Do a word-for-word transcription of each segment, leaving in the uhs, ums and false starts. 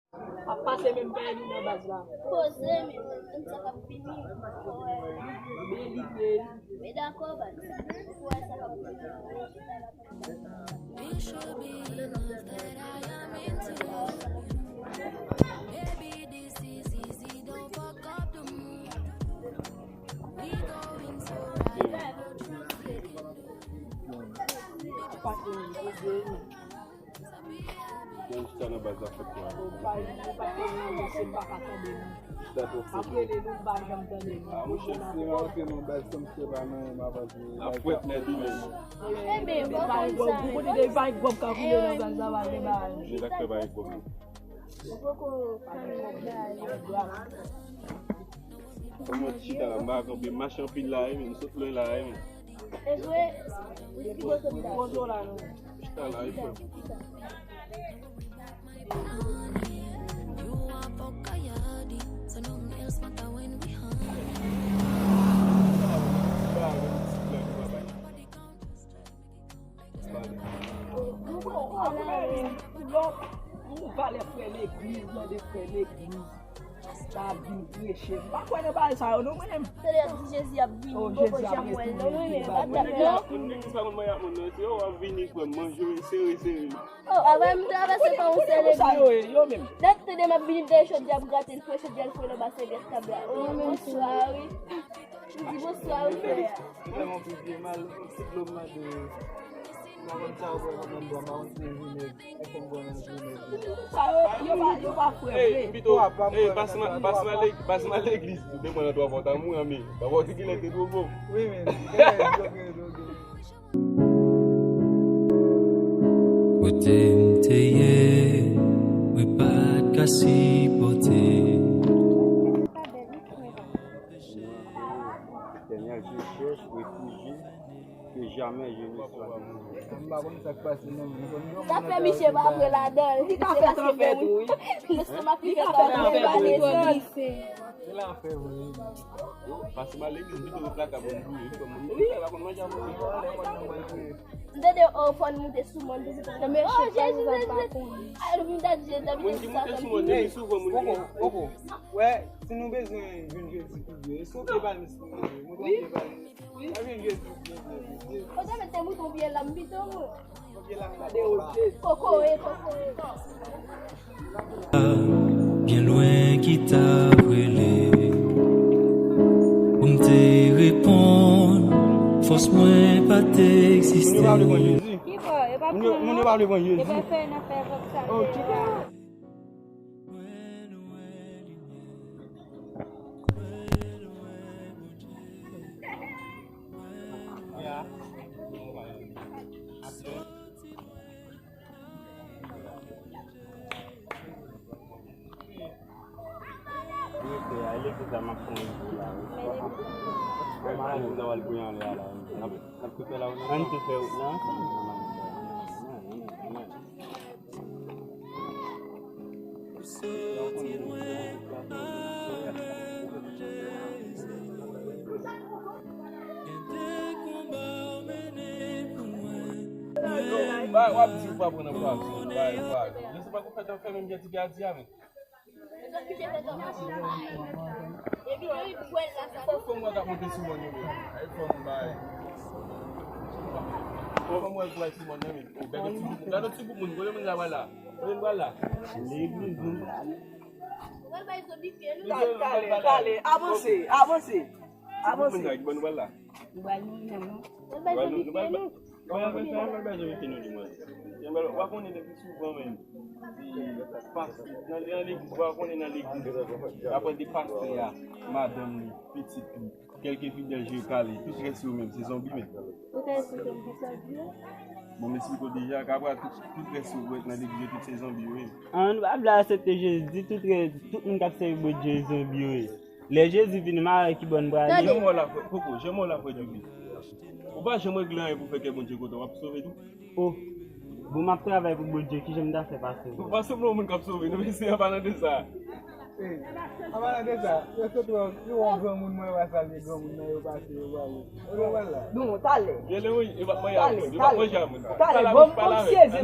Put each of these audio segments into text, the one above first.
Ap pase menm bagay nou nan baz la. Poze, men, men sa k ap vini. Men li vle. Men dakò, baz. Pou wè sa k ap vini. Gen chita nan baz la fèt la. Chita twòp fèt. Ah, monchè, si m antre nan baz, sa m fè pa nan, m avanse. Ap fwèt nèt li menm. Ebyen, fò w konn sa. Kote de pa gen gwòb ka koule nan baz la, pa gen bagay. Jezak fè pa gen gwòb. Kòman chita la, m pa kanpe, m mache anpil la, wi, men m sot lwen la, wi, men. E vre, wi, ki bò sot la? Chita la, wi, frè. Ou valè frè legliz, mande frè legliz. Sa vin preche. M pa kwè nan bagay sa yo, non, mwen menm. Se lè di Jezi ap vini, oh, m poko janm wè l, non, mwen menm. M pa t ap nan. Moun legliz pa konn mwen ap moun, non, se yo ap vini, frè m, manje, sere, sere. Oh, avè m travèse pa yon sèl legliz. Sa yo ye, yo menm. Lè tande m ap vini, m tande chodyè ap grate l, fè chodyè l fre nan basen gèt tab la. Oh, bonswa, wi. M di bonswa, wi, frè. Mwen, mon pi vye mal, yon ti dlo m mande. Mwen, konn sa, ou wè, mwen, mwen, mwen, mwen, mwen, Sa yo, yo pa, yo pa frè vre. Ey, m pito, ey, pase m a, pase m a lèg-, pase m a legliz tou, de mwen nan twa pòt a mwen, men. Papa w te genlè te twò bon. Wi, men. Kote m te ye, mwen pa t ka sipòte. Seigneur, je cherche refuge. Que jamais je ne sois déçu. M pa konn sa k pase non, men konn yon moun nan fè misye pa vre ladan l. Li ka fè tanfè tou, wi. Lestomak li fè tanfè tou, wi. Se la fè vre. Pase m al legliz pito, yo plaka pou m boule, wi, kòm moun ki pa konn manje a manje. M tande, oh, fò n moute sou mòn, vizite. Oh, Jezi, Jezi, Jezi. Ay, nou vin dat Jezi, moun ki moute sou mòn, depi souvan moun ki. Poko, poko. Wè, si nou bezwen jwenn Jezi pi byen, e sou pye palmis nou ye, moute pye palmis. Wi. Kote mete mouton pye la, m pito mwen. Kokoye, kokoye. Byen lwen ki t ap rele pou m te reponn, fòs mwen pa t egziste. Ki bò? E pa pran non? Moun yo pa vle pran Jezi. E pa fè nan fè vòt sa. Oh, ki bò? Ann tou fè wout la ansanm. Bay, w ap di w pa pran nan pwa, bay, bay. Lestomak ou fè tanfè menm jan ti pye a di a, men. Fò mwen ta monte sou mòn yo, men. Ay, fò m bay. Fò mwen pral sou mòn nan, men. Gade ti bout, gade ti bout moun, kote moun la pral la? Kote l pral la? Legliz, moun. Kale, kale, kale, avanse, avanse, avanse. Moun sa ki ban nou pral la? Nou pral mouri menm, non? Nou pral mouri menm, non? Mwen, mwen, mwen, mwen, mwen, mwen, mwen, mwen, w a konnen depi souvan menm. Pastè, nan, nan legliz, w a konnen nan legliz. Apre de pastè a, madanm li, pitit li, kèlke fidèl je kale, tout rès yo menm, se zonbi menm. Ou te esplike m ki sa di a? Bon, m esplike w deja, kapra tout, tout rès yo wè nan legliz yo, tout se zonbi yo ye. An, nou pa vle aksepte Jezi, tout rès, tout moun k ap sèvi Bondye, zonbi yo ye. Lè Jezi vini, m a wè ki bò n prale. Jan mò la, frè, koko, jan mò la, frè Djoubi. Ou pa janm regle anyen pou fè kè Bondye kontan, w ap sove tou. Oh, bon, m ap travay pou Bondye, kijan m ta fè pa sove? Ou pa sanble yon moun k ap sove, non, mesye, an palan de sa. An palan de sa, yo sot wè yon granmoun mwen, yo pa salye granmoun nan, yo pase, yo prale. Yo konprann la? Non, talè. Talè, talè. Talè, bon, bon, sezi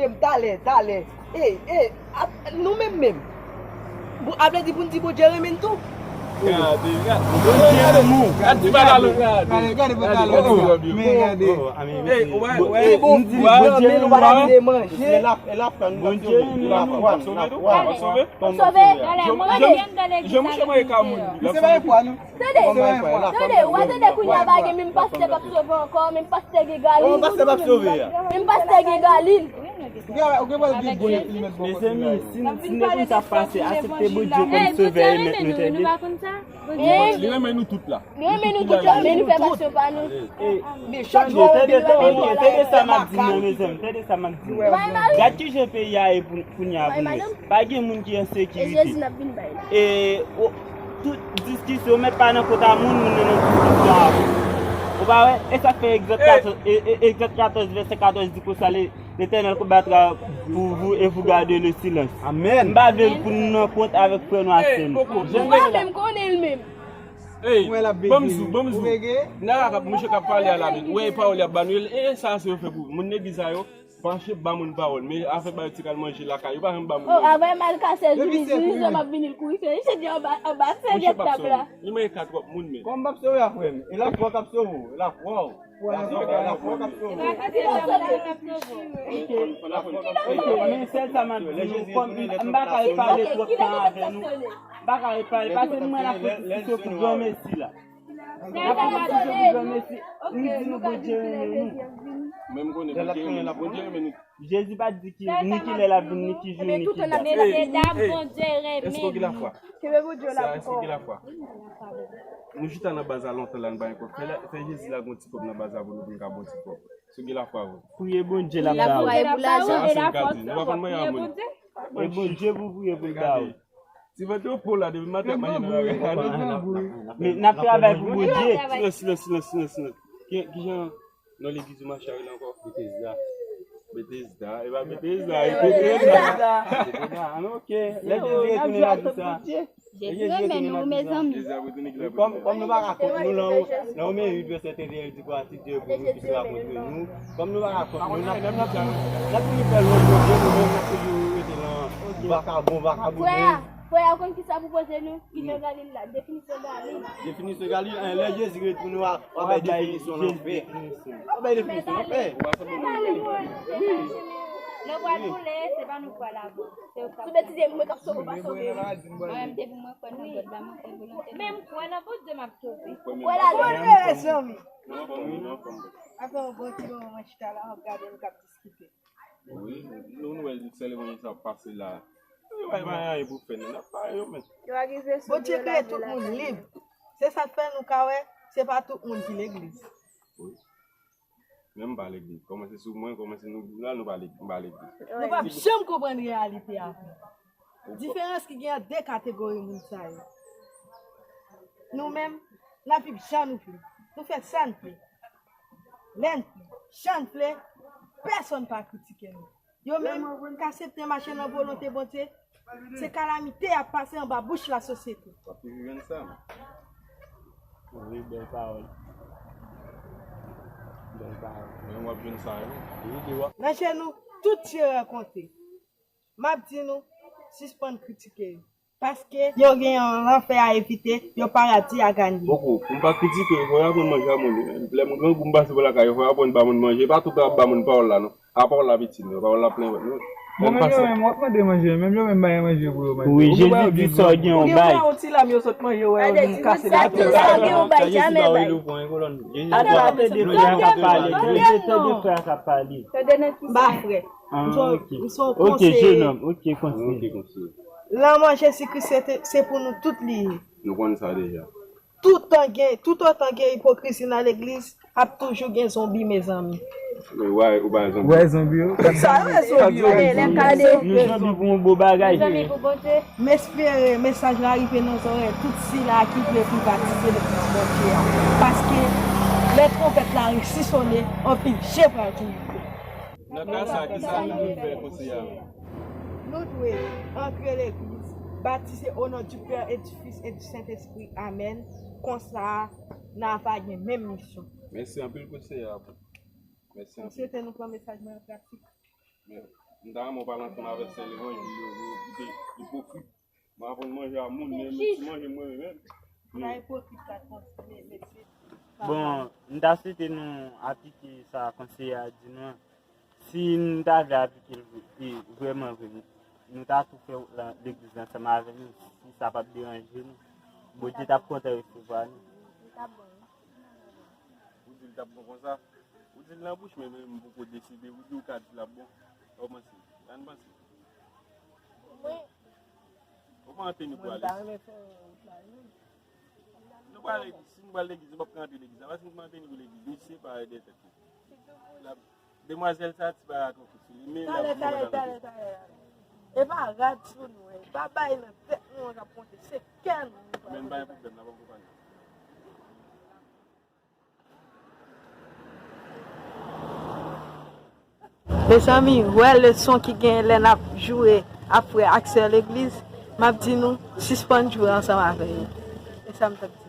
m, talè, talè. E, e, nou menm menm. Bon, a vle di pou n di Bondye renmen n tou. Gade, gade. Bondye renmen w. Gade ti pantalon, gade. Gade, gade pantalon. Men gade. Ey, ou wè, ou wè. Bondye renmen w. Bondye renmen w. W ap sove tou? W ap sove? W ap sove? Jan mouche mwen e ka mouri. Se pa yon pwa, non. Tande, tande, w a tande kounye a bagay, menm pastè p ap sove ankò, menm pastè gen galin. Menm pastè gen galin. Mezanmi, si, si nou konn sa pase, aksepte Bondye kòm sovè e mèt nou, tande. Li renmen nou tout la. Li renmen nou tout la, men nou fè pasyon pa nou. Tande, tande, tande, tande sa m ap di nou, mezanmi, tande sa m ap di nou. Gad kijan peyi a ye pou, kounye a pou nou. Pa gen moun ki an sekirite. E, o, tout diskisyon, mèt pa nan kota moun, moun nan nan diskisyon avè w. Ou pa wè? E sa k fè Egzòd katòz, e, e, Egzòd katòz, vèsè katòz di konsa, le, Letènèl konbatra pou vou e vou gade le silans. Amèn. M pa vle pou nou nan kont avèk frè nou ak sè nou. Ou pa menm konnen l menm. Ey, ban m di w, ban m di w. Nara k ap, mouche k ap pale a la menm. Ou wè e pawòl y ap ba nou, e, e sa se yo fè pou moun legliz sa yo. Panche ba moun pawòl, men afè ba yo ti kal manje lakay, yo pa janm ba moun manje. Oh, avè mal kase, Jezi, Jezi, m ap vini l kouri fè, Jezi anba, anba sèvyèt tab la. Li manje ka twòp moun, men. Kòm m ap sove a, frè m, e lafwa k ap sove w, e lafwa w. Lafwa, lafwa k ap sove w. Ok, ok, men sèl sa m ap di nou, kòm m pa ka repale twòp tan avè nou, m pa ka repale, pase mwen la fè diskisyon pou granmesi la. N ap fè diskisyon pou granmesi. M di nou Bondye renmen nou. Men m konnen Bondye renmen nou. Bondye renmen nou. Jezi pa t di ki, ni ki lè l ap vin, ni ki jou, ni ki dat. Mesye dam, Bondye renmen nou. Èske w gen lafwa? Kenbe Bondye la pou kò w. Èske w gen lafwa? Nou chita nan baz la lontan la, nou pa gen kòb. Fè, fè Jezi lage yon ti kòb nan baz la pou nou, pou nou ka ba w ti kòb. Si w gen lafwa, vre. Priye Bondye, l ap ba ou. Lafwa e pou lajan. Nou pa konn manyen a moun. E Bondye pou priye pou l ba ou. Ti vant yo po la depi maten ap manje nan lari. Men n ap travay pou Bondye. Silans, silans, silans, silans, silans. Ki, kijan non legliz ou mache a rele ankò? Betesda. Betesda. E pa Betesda, e Betesda. Betesda. Ah, ok. Lè Jezi retounen l ap di sa. Jezi renmen nou, mezanmi. Kòm, kòm nou pa ka kont nou lan, lan Wome uit vèsè trente et un, li di kwa, si Dye pou nou, ki sera contre nous? Kòm nou pa ka kont nou, n ap, n ap, n ap vin fè lwanj Bondye, nou menm n ap toujou rete lan vakabon, vakabon. Frè a, frè a, ou konn ki sa pou poze nou? Ki jan Galil la? Definisyon Galil. Definisyon Galil, en, lè Jezi retounen, w a, w a bay definisyon lanfè. W a bay definisyon lanfè. Lè w pral boule, se pa nou k pral avè w. Se yo k ap. Sou betize, mwen k ap sove, w pa sove. Mwen menm, depi mwen kwè nan God la, mwen fè volonte. Men m kwè nan Bondye, m ap sove. Ou kwè la, non? Mezanmi. Apre yon bon ti moman, mwen chita la, m ap gade nou k ap diskite. Wi, nou, nou wè sè levanjil sa ap pase la. Yo pa gen anyen pou fè, non, n ap pare yo, men. Bondye kreye tout moun lib. Se sa k fè nou ka wè, se pa tout moun ki legliz. Wi. Men m pa legliz. Kòmanse sou mwen, kòmanse nou, la nou pa legliz, m pa legliz. Nou p ap janm konprann reyalite a. Diferans ki gen ant de kategori moun sa yo. Nou menm, n ap viv jan nou vle. Nou fè sa n vle. Lè n vle, jan n vle, pèsonn pa kritike nou. Yo menm, k aksepte mache nan volonte Bondye, se kalamite y ap pase anba bouch lasosyete. W ap toujou jwenn sa. Wi, bèl pawòl. Bèl pawòl. Men w ap jwenn sa yo. Wi, de w ap. Nan je nou, tout je rankontre. M ap di nou, sispann kritike yo. Paske yo gen yon lanfè a evite, yon paradi a ganye. Poko, pou m pa kritike, fò yo aprann manje a moun. Lè m grangou, m pase bò lakay yo, fò yo aprann ba moun manje. E pa tout tan y ap ba moun pawòl la, non. A pawòl la piti, non. Pawòl la plen vant, non. Bon, menm yo menm, w ap mande manje, menm yo menm bay manje pou yo manje. Wi, Jezi di sa w gen yon bay. Ou gen yon ti lam yo sot manje, wè, yo vin kase la tèt. Sa gen yon bay, jamè bay. Tande, tande frè a k ap pale, tande, tande frè a k ap pale. Tande nan ki sa. M pa frè. Ah, ok. M se yon konseye. Ok, jenòm, ok, konseye. Lanmò Jezi Kris se te, se pou nou tout li ye. Nou konn sa deja. Toutan gen, toutotan gen ipokrizi nan legliz, ap toujou gen zonbi, mezanmi. Men wè, ou pa zonbi. Wè zonbi yo. Sa vle zonbi yo. Tande. Nou zonbi pou yon bon bagay. Zonbi pou Bondye. M espere mesaj la rive nan zòrèy tout sila ki vle privatize legliz Bondye a. Paske lè twonpèt la resi sone, anpil je pral touye. Nan ka sa, kisa nou dwe fè, konseye a? Nou dwe antre legliz, Batize o non di Pè e di Fis e di Sentespri. Amèn. Konsa, n a va gen menm misyon. Mèsi anpil pou Seyè a pou. Mèsi M anpil. swete nou pran mesaj mwen an pratik. M ta renmen w pale ansanm avèk sè Leon, yo, yo, yo kite ipokrit. M aprann manje a moun, men men ti manje mwen menm. Pa ipokrit, pa konsi, men mesye. Bon, m ta swete nou aplike sa konseye a di nou an. Si nou ta vle aplike l vre- e, vrèman vre, nou ta tou fè wout lan legliz la ansanm avè nou, si sa p ap deranje nou. Bondye t ap kontan resevwa nou. Ou di l t ap bon konsa? Ou di l nan bouch, men men m poko deside. Ou di ou ka di l ap bon. Sa w panse? Sa n panse? Ou pa antre nou pou ale. Nou pral legliz. Si nou pral legliz, nou p ap ka antre legliz la. Paske nou pa antre nou pou legliz. Misye pa ede tèt li. La, demwazèl sa ti pa akonplis. Men la Talè, talè, talè, talè. E pa rad sou nou, e pa bay nan tèt nou an k ap konte. Se kè nou. Men m pa gen pwoblèm, n ap akonpanye. Mezanmi, wè leson ki gen lè n ap joure ap frè ak sè legliz, m ap di nou, sispann joure ansanm avè yo. E sa m t ap di.